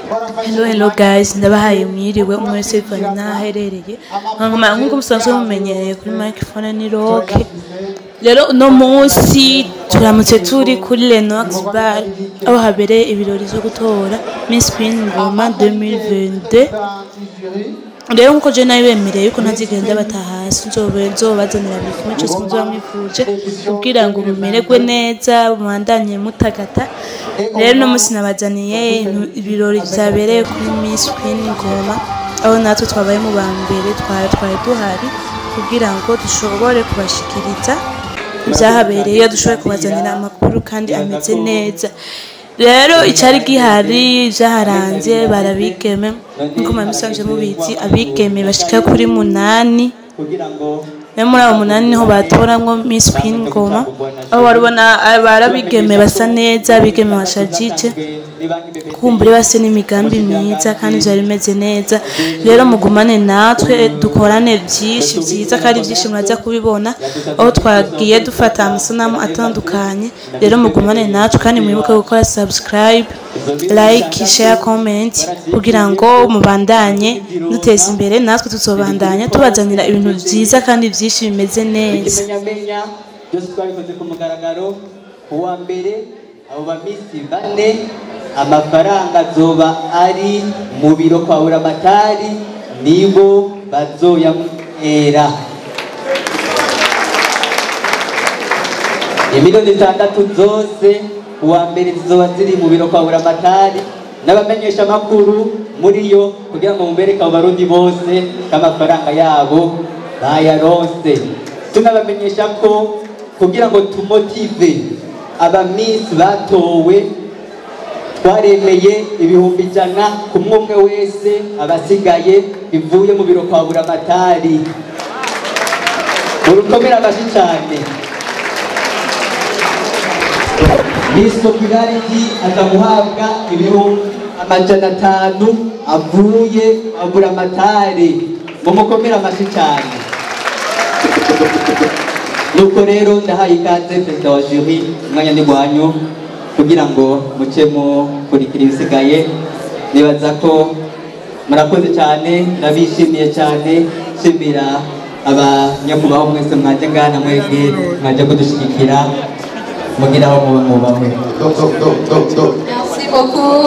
Hello hello guys, ndabahaye mwiriwe umwe wese bivanye n'aho aherereye. Nk'uko musanzwe mumenyereye kuri microphone ni Rock. Rero uno munsi turamutse turi kuri Lenox Bar aho habereye ibirori vyo gutora Miss Queen Ngoma 2022. Rero nkuko je nabibemereye yuko ntazigenda batahasi, nzobazanira buri kimwe cyose muzoba mwifuje kugira ngo mumererwe neza, mubandanye mutagata. Rero uno munsi nabazaniye ibirori vyabereye kuri Miss Queen Ngoma, aho natwe twabaye mu ba mbere, twari duhari kugira ngo dushobore kubashikiriza ivyahabereye, dushobore kubazanira amakuru kandi ameze neza. Rero icari gihari vyaharanze barabigeme, nkuko musanzwe mubizi, abigeme bashika kuri 8. Muri abo 8 niho batoramwo Miss Queen Ngoma, aho warubona barabigeme basa neza, abigeme bashajije, kumbure base n'imigambi myiza kandi vyari bimeze neza. Rero mugumane natwe dukorane byinshi byiza kandi byinshi muraza kubibona, aho twagiye dufata amasanamu atandukanye. Rero mugumane natwe kandi mwibuke gukora subscribe, like, share, comment kugira ngo mubandanye duteza imbere, natwe tuzobandanya tubazanira ibintu byiza kandi byinshi bimeze neza. Byose twabikoze ku mugaragaro. Uwa mbere abo bamisi bane amafaranga azoba ari mu biro kwa Buramatari, nibo bazoyamuhera. Imiliyoni 6 zose uwa mbere zizoba ziri mu biro kwa Buramatari, n'abamenyesha makuru muri yo kugira ngo mubereke abo barundi bose k'amafaranga yabo bayaronse. Tunabamenyesha ko kugira ngo tumotive abamisi batowe, twaremeye 100,000 ku mwumwe wese abasigaye bivuye mu biro kwa Buramatari. Urukomera abashi cyane. Miss Popularity aza guhabwa 500,000 avuye kwa Buramatari. Mumukomera amashi cyane. Nuko rero ndahaye ikaze perezida wa jury, umwanya ni gwanyu kugira ngo muce mukurikira ibisigaye. Nibaza ko murakoze cyane, ndabishimiye cyane, nshimira abanyakubaho mwese mwaje ngana, mwebwe mwaje kudushigikira, mugira aho mubahwe. Merci beaucoup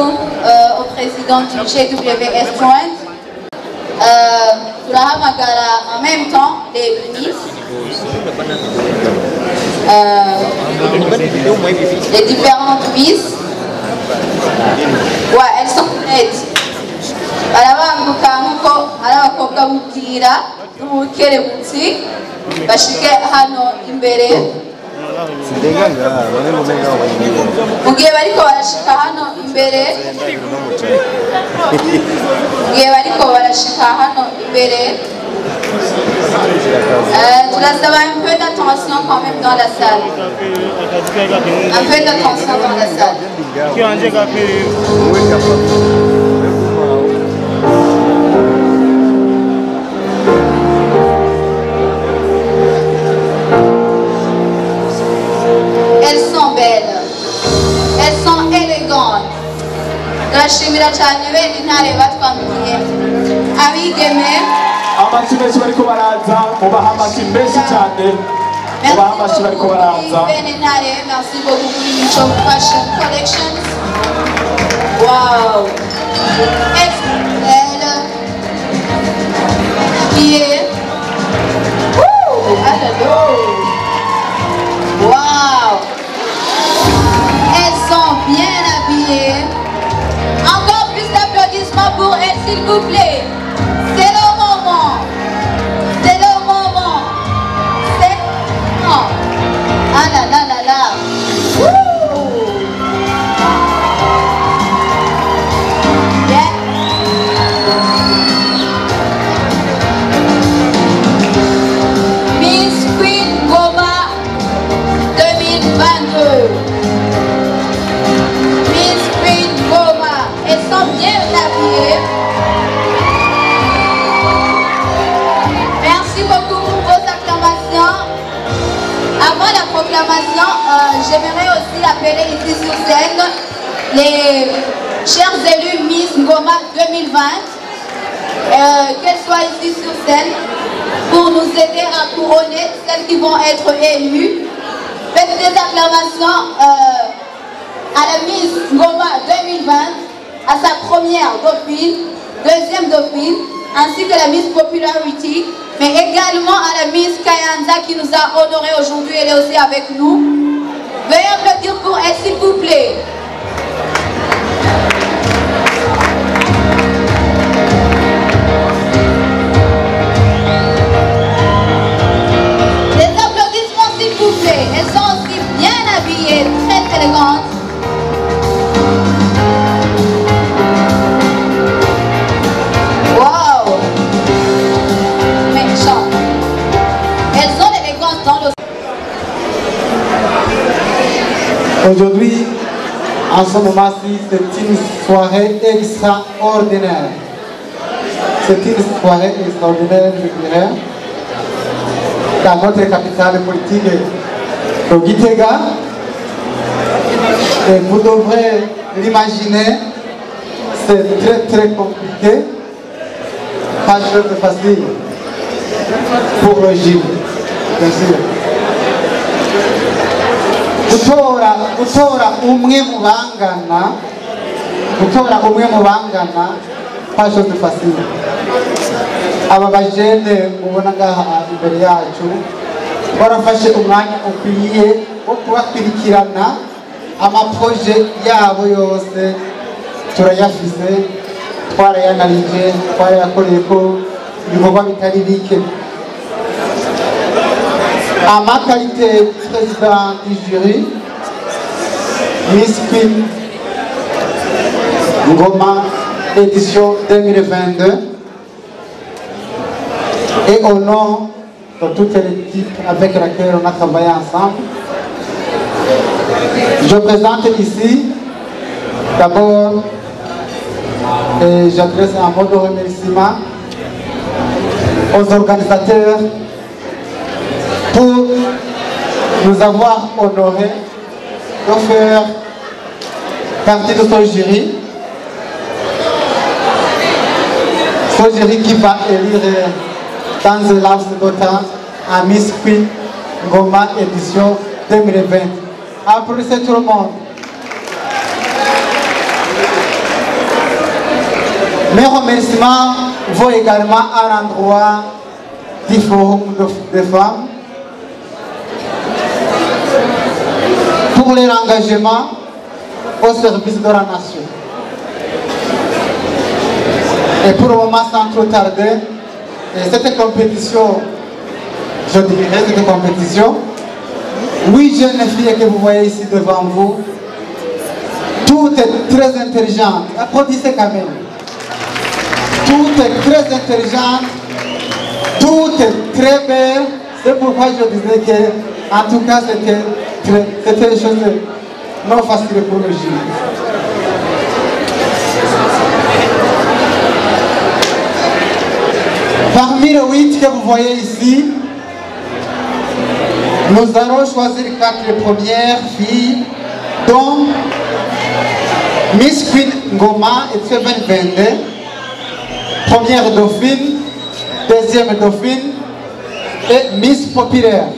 au président du GWS Joint. Turahamagara en même temps les Miss, les différentes Miss. Ouais, elles sont prêtes. Barabanguka nkuko ari abakobwa b'ubwira n'ubukerebutsi, bashike hano imbere. Mu gihe bariko barashika hano imbere, turasaba un peu d'attention quand même dans la salle. Un peu d'attention dans la salle. Elles sont belles, elles sont élégantes. Turashimira cyane bene intare batwambikiye abigeme. Amashyi menshi bariko baraza, mubaha amashyi menshi cyane, mubaha amashyi bariko baraza. Bene intare, merci beaucoup kuri Mico Fashion Collections. Wow, elles sont belles, habillées. Ouh, allo. Wow, elles sont bien habillées. Encore plus d'applaudissements pour elles, s'il vous plaît. C'est le moment. C'est le moment. C'est le moment. Ah là là là là. Wouh. Yeah. Miss Queen Ngoma 2022. Miss Queen Ngoma. Elles sont bien habillées. Merci beaucoup pour vos acclamations. Avant la proclamation, j'aimerais aussi appeler ici sur scène les Chers élus Miss Ngoma 2020, qu'elles soient ici sur scène pour nous aider à couronner celles qui vont être élues. Faites des acclamations à la Miss Ngoma 2020, à sa première dauphine, deuxième dauphine, ainsi que la Miss Popularity, mais également à la Miss Kayanza qui nous a honorés aujourd'hui, elle est aussi avec nous. Veuillez applaudir pour elle, s'il vous plaît. Des applaudissements, s'il vous plaît. Elles sont aussi bien habillées, très élégantes. Wow! Méchant. Elles ont l'élégance dans le... Aujourd'hui, en ce moment-ci, c'est une soirée extraordinaire. C'est une soirée extraordinaire, je dirais, dans notre capitale politique, au Gitega. Et vous devrez l'imaginer, c'est très très compliqué, pas chose facile pour le régime, bien sûr. Gutora umwe mu bangana, gutora umwe mu bangana, pas chose facile. Aba bajene mubona ngaha imbere yacu barafashe umwanya ukwiye wo kubakurikirana, amaproje yabo yose turayafise, twarayanalije, twarayakoreye ko ibikorwa bitari bike. À ma qualité président du jury, Miss Queen Ngoma édition 2022, et au nom de toute l'équipe avec laquelle on a travaillé ensemble, je présente ici d'abord et j'adresse un mot de remerciement aux organisateurs pour nous avoir honorés de faire partie de ce jury. Ce jury qui va élire dans un laps de temps à Miss Queen Ngoma édition 2020. Applaudissez tout le monde. Mes remerciements vont également à l'endroit du Forum des femmes pour leur engagement au service de la nation. Et pour le moment, sans trop tarder, cette compétition, je dirais cette compétition, 8 jeunes filles que vous voyez ici devant vous, toutes très intelligentes, applaudissez quand même. Toutes très intelligentes, toutes très belles. C'est pourquoi je disais que, en tout cas, c'était une chose non facile pour le jury. Parmi les 8 que vous voyez ici, nous allons choisir 4 premières filles, dont Miss Queen Ngoma et 2022, première dauphine, deuxième dauphine et Miss Populaire.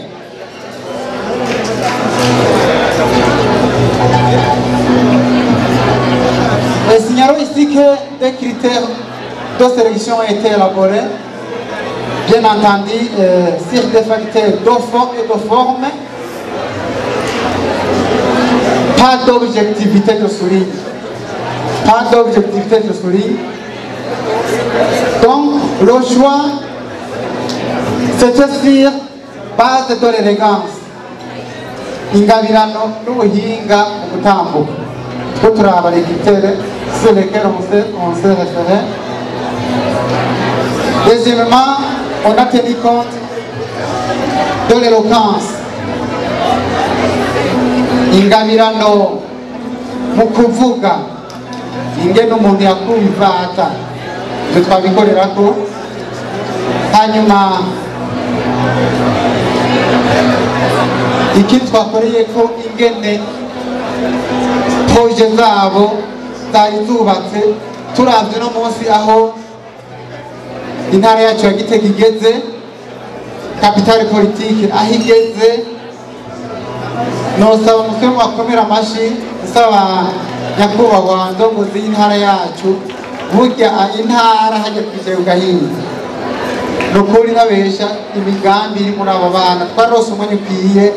Et signalons ici que des critères de sélection ont été élaborés, bien entendu, sur des facteurs de fond et de forme, pas d'objectivité de souligne, pas d'objectivité de souligne. Donc, le choix, c'était sur base de l'élégance. Ingabirano n'ubuhinga mu gutambuka. Twe turaba les critères sur lesquels on s'est référé. Deuxièmement, on a tenu compte de l'éloquence. Ingabirano mu kuvuga, ingene umuntu yakumvata, ibyo twabikorerako. Hanyuma iki twakoreye ko ingene projet zabo zari zubatse. Turavye no munsi aho intara yacu ya Gitega igeze, capitale politique aho igeze, nosaba umusore wakomera amashi, nsaba nyakubahwa ndongozi y'intara yacu, burya intara hajya kwicaye ugahinga. Nukuri nabesha imigambi iri muri aba bana twarose umwanya ukwiye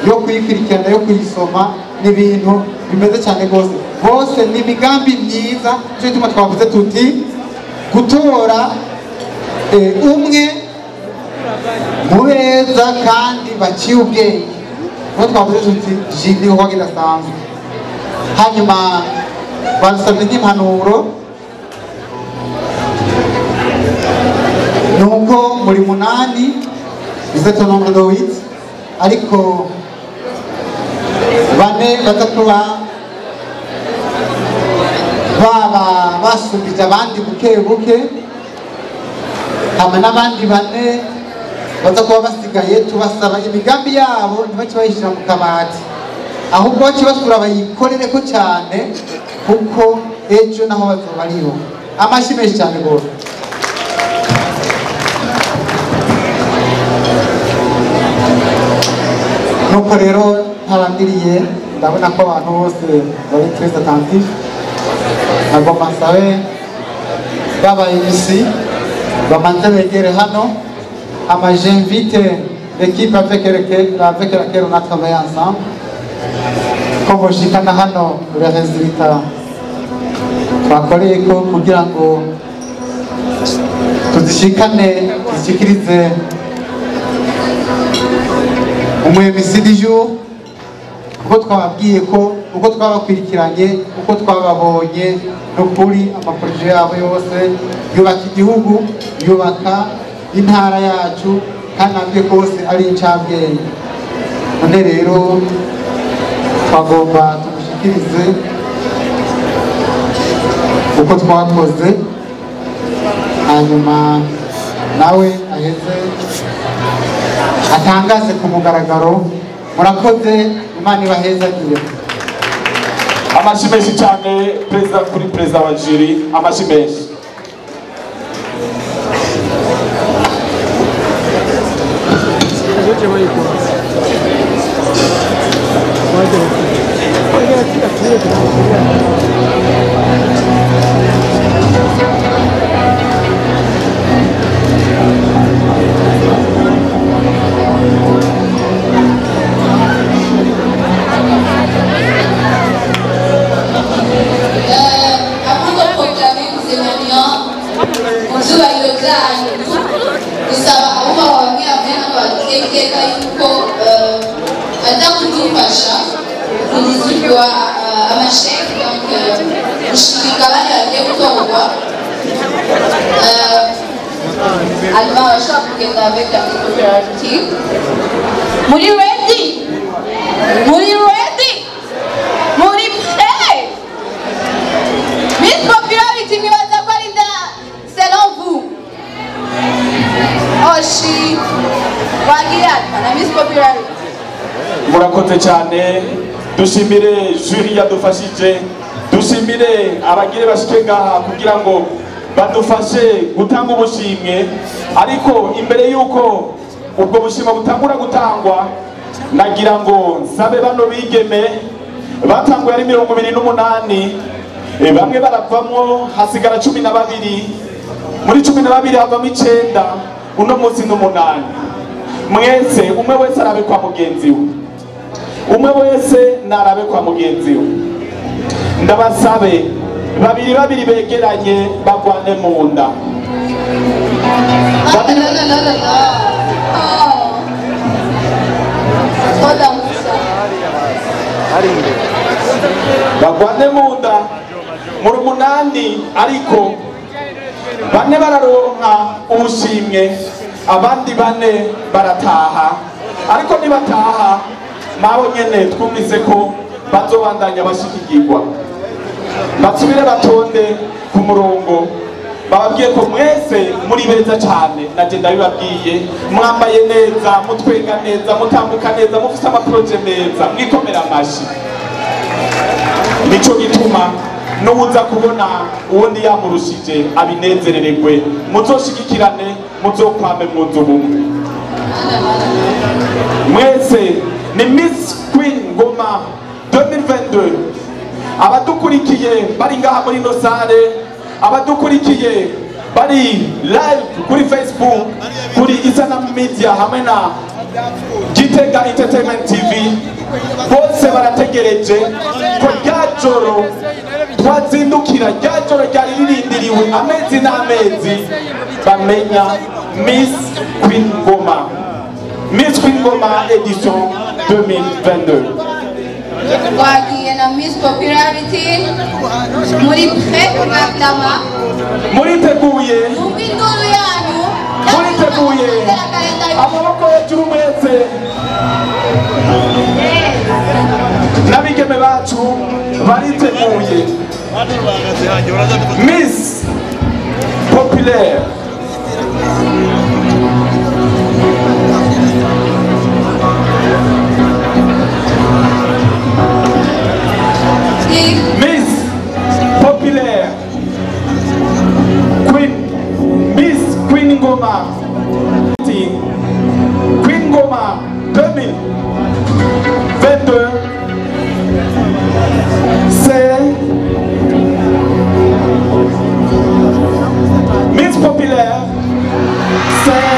yo kuyikurikirana, yo kuyisoma, n'ibintu bimeze cyane rwose. Bose ni imigambi myiza, nicyo gituma twavuze tuti gutora umwe mu beza kandi baciye ubwenge, niho twavuze tuti jini kuko kidasanzwe. Hanyuma badusabye nk'impanuro nuko muri 8 vous êtes au nombre de 8, ariko bane baza kuba baba basumbije abandi buke buke, hama n'abandi bane baza kuba basigaye. Tubasaba imigambi yabo ntibace bayishyira mu kabati, ahubwo bace basura bayikorereko cyane, kuko ejo naho bazoba ariho. Amashyi menshi cyane rwose. Nuko rero ntarandiriye, ndabona ko abantu bose bari très attentifs. Nagomba nsabe babaye ici bamanze begere hano. Ama j'invite l'équipe avec laquelle on a travaillé ensemble ko boshikana hano les résultats twakoreye ko kugira ngo tuzishikane, tuzishikirize umuyobozi du jour, kuko twababwiye ko uko twabakwirikiranye, uko twababonye, n'ukuri amaproje yabo yose yubaka igihugu, yubaka intara yacu, kandi nabwiye ko bose ari incabwenge. None rero twagomba tumushikirize uko twakoze, hanyuma nawe aheze atangaze ku mugaragaro. Murakoze, Imana ibahezagire. Amashyi menshi cyane perezida kuri perezida wa jury, amashyi menshi. Avant de proclamer Zémanian, mucyubahiro byanyu, gusaba abo bamwe bamwe hano batekeka yuko baza kudufasha kudistribuwa amasheke, donc gushika abandi bagiye gutorwa. Hanyuma bashobora kugenda avec la popularity. Muri ready? Muri ready? Muri prêt? Miss Popularity nibaza ko ari nda selon vous? Oshi wagira na Miss Popularity. Murakoze cyane, dushimire jury yadufashije, dushimire abagire bashike ngaha kugira ngo badufashe gutanga ubushimwe. Ariko imbere yuko ubwo bushimwe butangura gutangwa, nagira ngo nsabe bano bigeme batanguye ari 28, bamwe baravamwo hasigara 12, muri 12 havamo 9, uno munsi n'8. Mwese umwe wese arabe kwa mugenzi we, umwe wese narabe kwa mugenzi we. Ndabasabe babiri babiri begeranye bagwane mu nda. Bagwane mu nda muri 8, ariko bane bararonka ubushimwe, abandi bane barataha. Ariko nibataha nabo nyene twumvise ko bazobandanya bashikigirwa, basubire batonde ku murongo. Bababwiye ko mwese muri beza cyane, naje ndabibabwiye, mwambaye neza, mutwenga neza, mutambuka neza, mufise amaproje meza, mwikomera amashi. Nico gituma N'uwuza kubona uwundi yamurushije abinezerererwe. Muzoshigikirane, muzokwame mwunze ubumwe. Mwese ni Miss Queen Ngoma 2022. Abadukurikiye bari ngaha muri ino sale, abadukurikiye bari live kuri Facebook, kuri Isanamu Media hamwe na Gitega Entertainment TV, bose barategereje ko rya joro twazindukira, rya joro ryari ririndiriwe amezi n'amezi, bamenya Miss Queen Ngoma, Miss Queen Ngoma edition 2022. Twagiye na Miss Popularity muri prêt kubaklama. Muriteguye? Mwumve induru yanyu. Muriteguye? Amaboko hejuru mwese. N'abigeme bacu bariteguye. Miss Populaire Miss Populaire Queen, Miss Queen Ngoma Queen Ngoma 2022, c'est Miss Populaire, c'est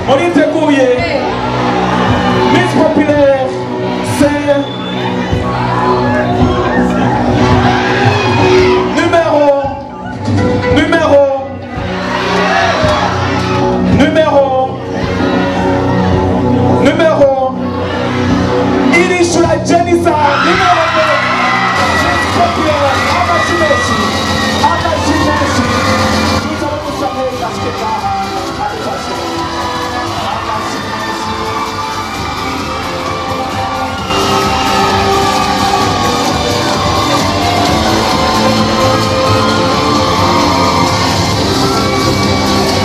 muriteguye. Miss Populaire, c'est numéro numéro numéro numéro Irishura Jenisa numéro 2. Miss Populaire, amashyi menshi, amashyi menshi. Tuzamusabe gashika adufashe. Amashyi menshi.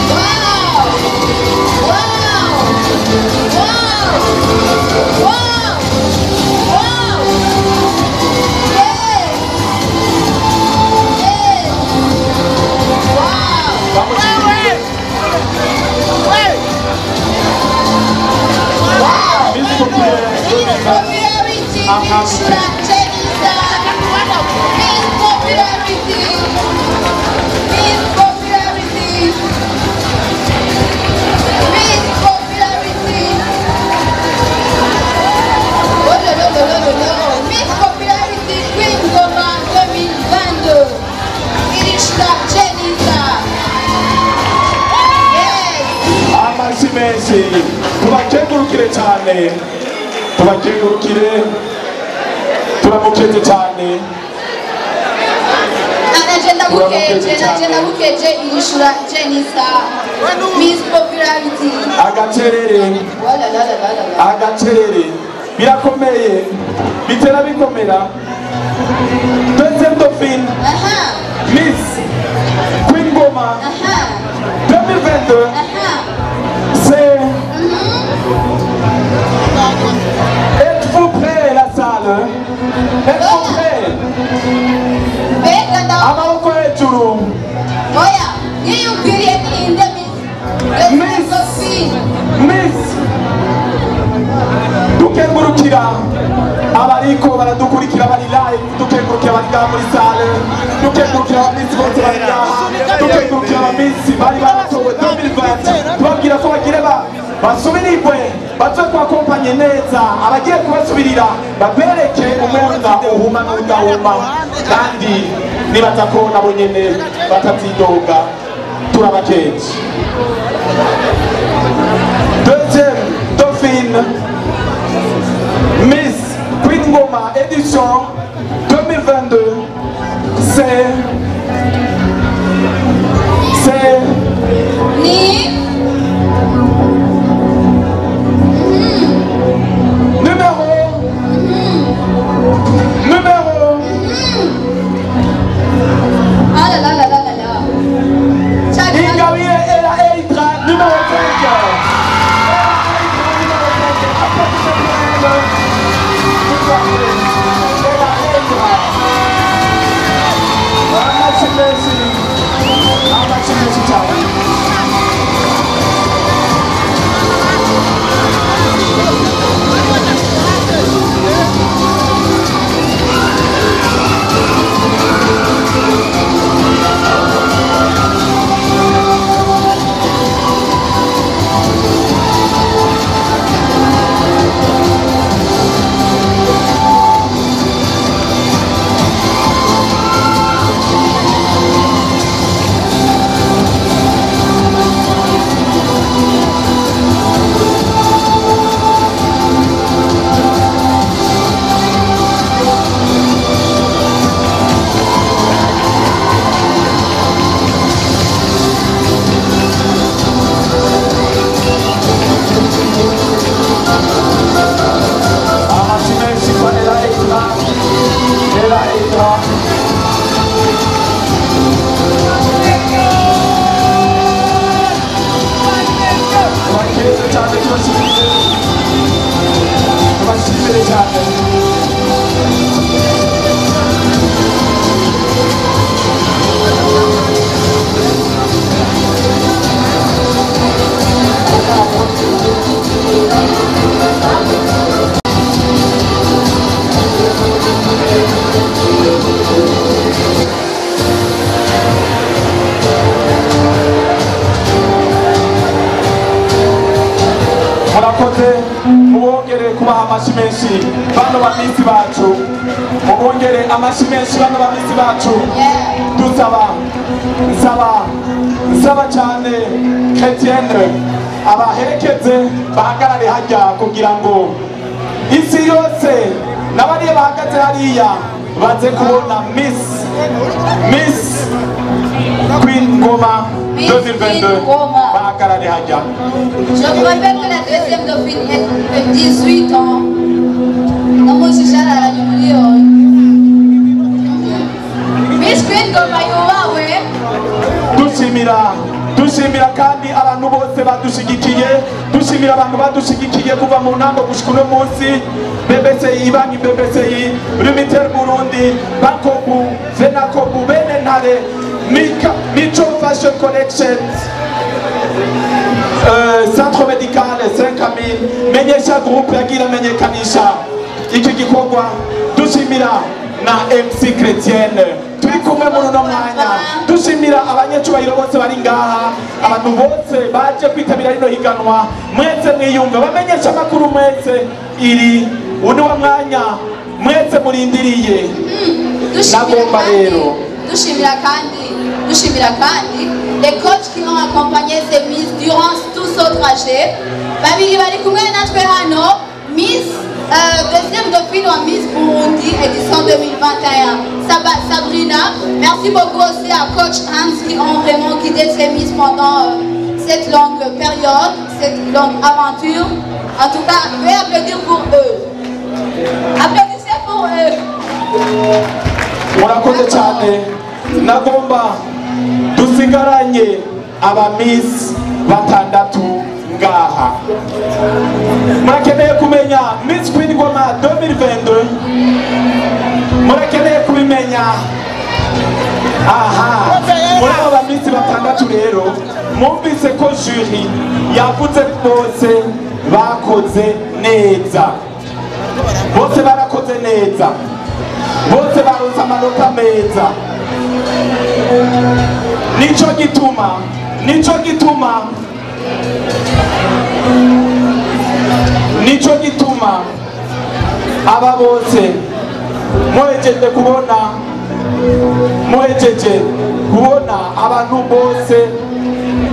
Wow! Wow! Wow! Wow! Yes! Yes! Wow! Bamushyigikiye. Wow! Miss Populaire Miss Popularity, Irishura Jenisa. Miss Popularity. Miss Popularity. Miss Popularity. Oh là là là là là là. Miss Popularity Queen Ngoma 2022. Irishura Jenisa. Yes. Amashyi menshi. Tubakengurukire cyane, tubakengurukire, turamukeze cyane. Naje ndagukeje, naje ndagukeje Irishura Jenisa. Miss Popularity. Agacerere. Oh là là là là là là. Agacerere birakomeye, bitera bikomera. Deuxième dauphine, Aha. Miss Queen Ngoma Aha. 2022, Aha. c'est Êtes-vous prêts, la salle? Êtes-vous prêts? Mbega nda Amaboko hejuru. oya yiyumviriye ninde Miss Miss. Dauphine? Miss, dukengurukira abariko baradukurikira bari live, dukengurukira bari ngaha muri sale, dukengurukira abamisi bose bari ngaha, dukengurukira abamisi bari baratowe 2020, tubabwira ko bagire basubirirwe, baze kubakompanye neza, abagiye kubasubirira babereke umwenda uhuma n'udahuma, kandi nibaza ko nabo nyene batazidoga. Turabakeje. Deuxième dauphine, Miss Queen Ngoma édition 2022, c'est Ni numéro numéro Amashi menshi bano ba miss bacu, mubongere amashi menshi bano ba miss bacu. Dusaba nsaba nsaba cyane Chrétienne abaherekeze bahagarare hajya kugira ngo isi yose n'abariya bahagaze hariya baze kubona Miss Queen Ngoma 2022 bahagarare hajya. Je vous rappelle que la deuxième dauphine est de 18 ans. Miss Queen Ngoma yubawe. Dushimira kandi abantu bose badushigikiye, dushimira abantu badushigikiye kuva mu ntango gushika uno munsi. BBCI, banki BBCI, Lumitel Burundi, Bankobu, Venakobu, Bene Ntare, Mico Fashion Collections, Centre Medical 5000, Menyesha Group yagira menyekanisha iki gikorwa. Dushimira na MC Chrétienne turi kumwe muri uno mwanya. Dushimira abanyecubahiro bose bari ngaha, abantu bose baje kwitabira rino higanwa, mwese mwiyumve, bamenyesha amakuru mwese, iri uno wa mwanya mwese murindiriye. Nagomba rero dushimira kandi les coachs qui ont accompagné ces Miss durant tout ce trajet. Babiri bari kumwe natwe hano, Miss deuxième dauphine en Miss Burundi édition 2021, Sabrina. Merci beaucoup aussi à coach Hans qui ont vraiment guidé ces Miss pendant cette longue période, cette longue aventure. En tout cas, veuillez applaudir pour eux. Applaudissez pour eux. Murakoze cyane. Nagomba dusigaranye aba Miss batandatu ngaha. Murakeneye kumenya Miss Queen Ngoma 2022? Murakeneye kubimenya? Aha, muri abo ba Miss batandatu rero mwumvise ko jury yavuze bose bakoze neza, bose barakoze neza, bose baronse amanota meza. Nico gituma aba bose muhejeje kubona abantu bose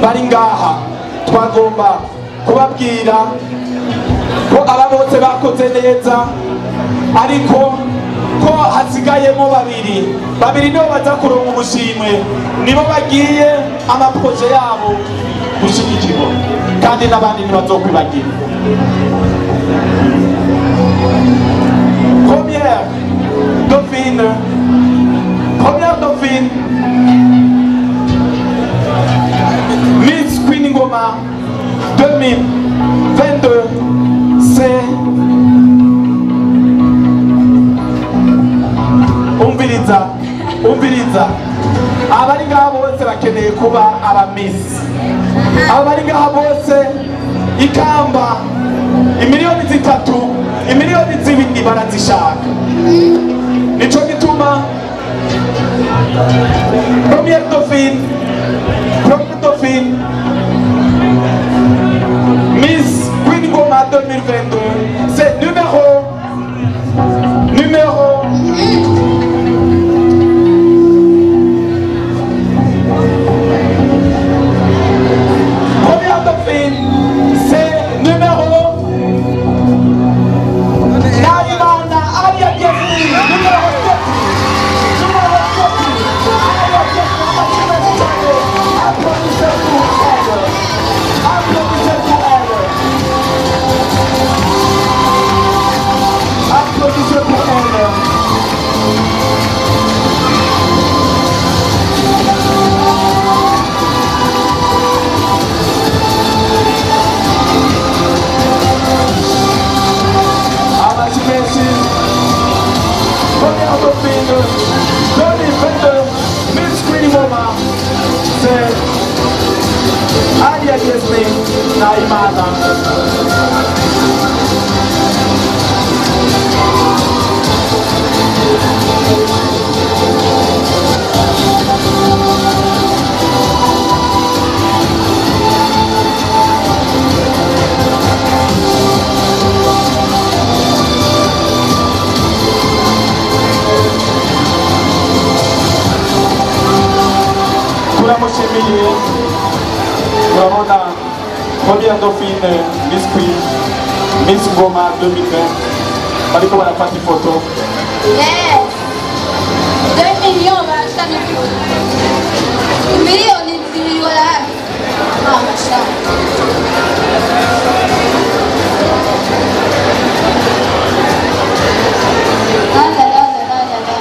bari ngaha, twagomba kubabwira ko aba bose bakoze neza, ariko ko hasigayemo babiri nibo baza kuronka ubushimwe, nibo bagiye amaproje yabo gushigikirwa, kandi n'abandi ntibazokwibagira. Première dauphine, Miss Queen Ngoma 2022, c'est umviriza abari ngaha bose bakeneye kuba aba Miss, abari ngaha bose ikamba imiliyoni 3, imiliyoni 2 barazishaka. Nico gituma première dauphine Miss Queen Ngoma 2022, c'est numéro première dauphine, c'est numéro Naimana Alia Bienvenue, numéro 7, numéro 7, Alia Bienvenue, applaudissez pour elle, applaudissez pour elle, applaudissez pour elle. Première dauphine 2022, Miss Queen Ngoma, c'est Alia Yasmin Naimana. Turamushimiye. Turabona première dauphine Miss Queen, Miss Ngoma 2020 bariko barafata ifoto. Yes. 2 millions barashana 2 miliyoni wala. Ah, masha. Ah là là là là là là.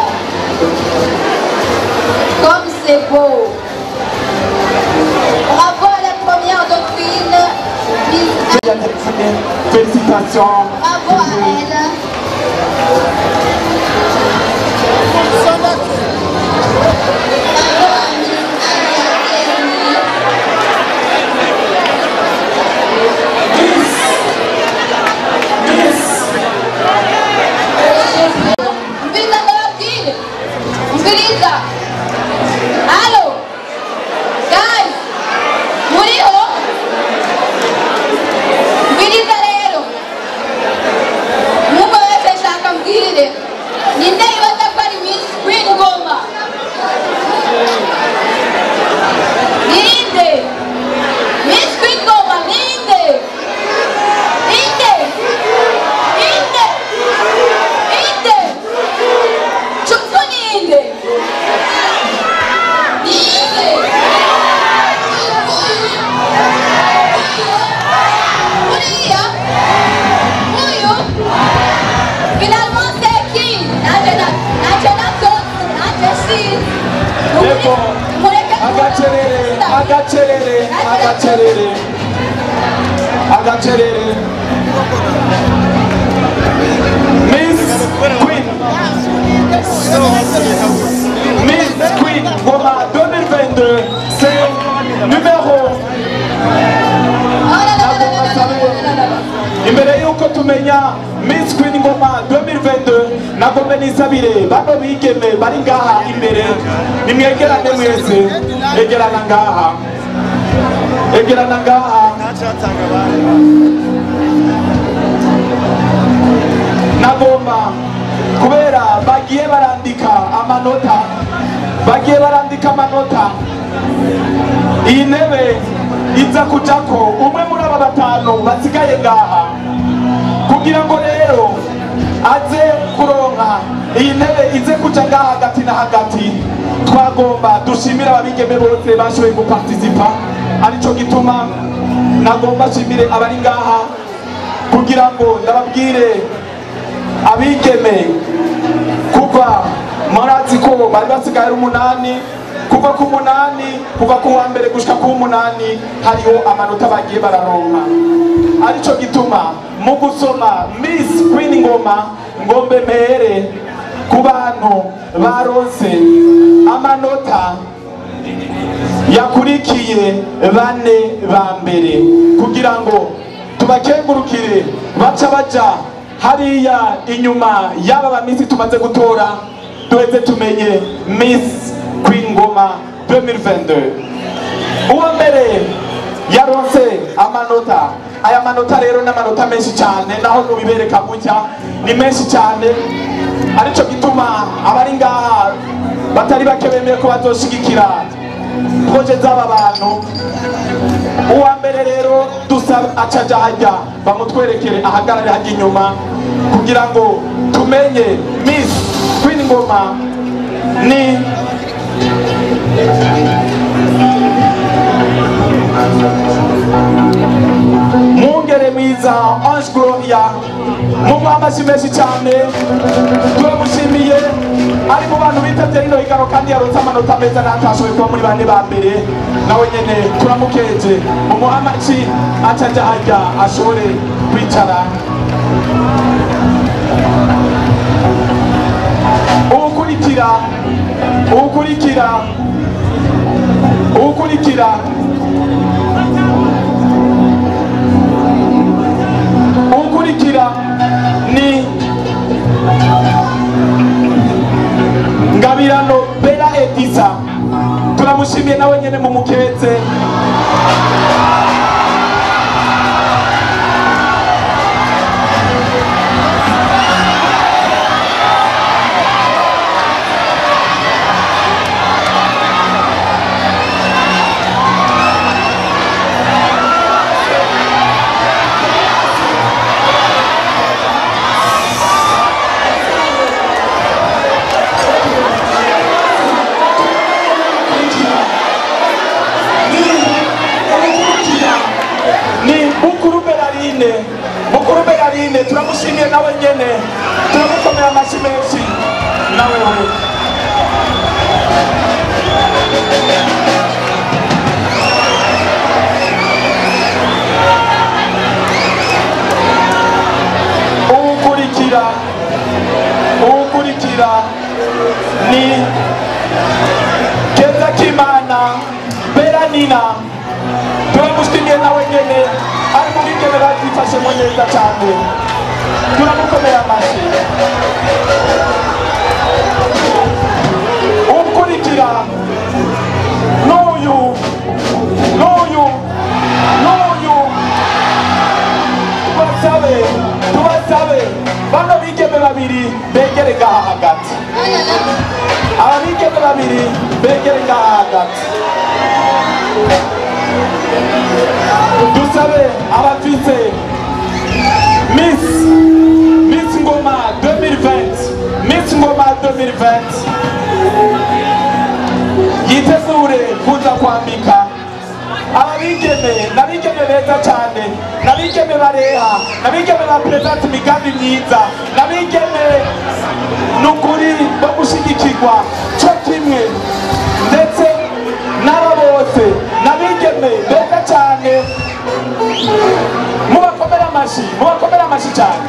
Comme c'est beau. Bravo à la première dauphine, Miss. Félicitations. Bravo à elle. Bravo à Miss Anna. Miss. Mviriza ndababwire. Mviriza. Allo. Guys. Muriho? Mviriza rero. Mwumva wese nshaka mbwire. Ninde yibaza ko ari Miss Queen Ngoma? Ninde? Miss Queen Ngoma ninde? Ninde? Ninde? Ninde? Chupfu ninde? Ninde? Uriya? Uyu? Finalement c'est qui? Nanje na nanje natonze nanje sinzi. Yego. Mureke. Agacerere, agacerere, agacerere, agacerere. Miss Queen, Miss Queen Ngoma 2022, c'est numéro. Oh là là là là là là là là là là. Imbere yuko tumenya Miss Queen Ngoma 2022, nagombe nisabire bano bigeme bari ngaha imbere, nimwegerane mwese, egerana ngaha, egerana ngaha. Nagomba kubera bagiye barandika amanota, bagiye barandika amanota, iyi ntebe iza kujako umwe muri aba batanu basigaye ngaha, kugira ngo rero aze kuronka iyi ntebe ize kuja ngaha hagati na hagati. Twagomba dushimire ababigeme bose bashoboye guparticipa, arico gituma nagomba nshimire abari ngaha kugira ngo ndababwire abigeme kuva murazi ko bari basigaye ari 8, kuva ku 8, kuva ku wa mbere gushika ku 8 hariho amanota bagiye bararonka. Arico gituma mu gusoma Miss Queen Ngoma ngombe mpere ku bantu baronse amanota yakurikiye bane ba mbere, kugira ngo tubakengurukire baca baja hariya inyuma y'aba bamisi tumaze gutora, duheze tumenye Miss Queen Ngoma 2022. Uwa mbere yaronse amanota, aya manota rero n'amanota menshi cyane, naho nubibereka gutya ni menshi cyane, arico gituma abari ngaha batari bake bemeye ko bazoshigikira projet z'aba bantu. Uwa mbere rero dusaba acaja hajya bamutwerekere ahagarare hajya inyuma kugira ngo tumenye Miss Queen Ngoma ni Mwungere mwiza Ange Gloria. Mumuha amashyi menshi cyane, turamushimiye, ari mu bantu bitavye rino higanwa kandi yaronse amanota meza n'atashoboye kuba muri bane ba mbere, nawe nyene turamukeje. Mumuha amashyi acaja hajya ashobore kwicara. Uwukurikira, uwukurikira, uwukurikira, uwukurikira ni Ngabirano Bella Edisa, turamushimiye nawe nyene mumukeze. Beraline, Bukuru Beraline, turamushimiye nawe nyene, turamukomera amashyi menshi nawe we. Uwukurikira ni Keza Kimana Beranina, turamushimiye nawe nyene, ari mu bigeme babyifashemo neza cyane, turamukomera amashyi. Ukurikira n'uyu n'uyu n'uyu, tubasabe bano bigeme babiri begere ngaha hagati, aba bigeme babiri begere ngaha hagati. Dusabe abafise Miss Ngoma 2020, Miss Ngoma 2020 yitegure kuza kwambika ababigeme, n'abigeme beza cyane, n'abigeme bareha, n'abigeme bapresenta imigambi myiza, n'abigeme n'ukuri bo gushyigikirwa cyo kimwe ndetse n'aba bose, n'abigeme beza cyane, mubakomere amashyi, mubakomere amashyi cyane.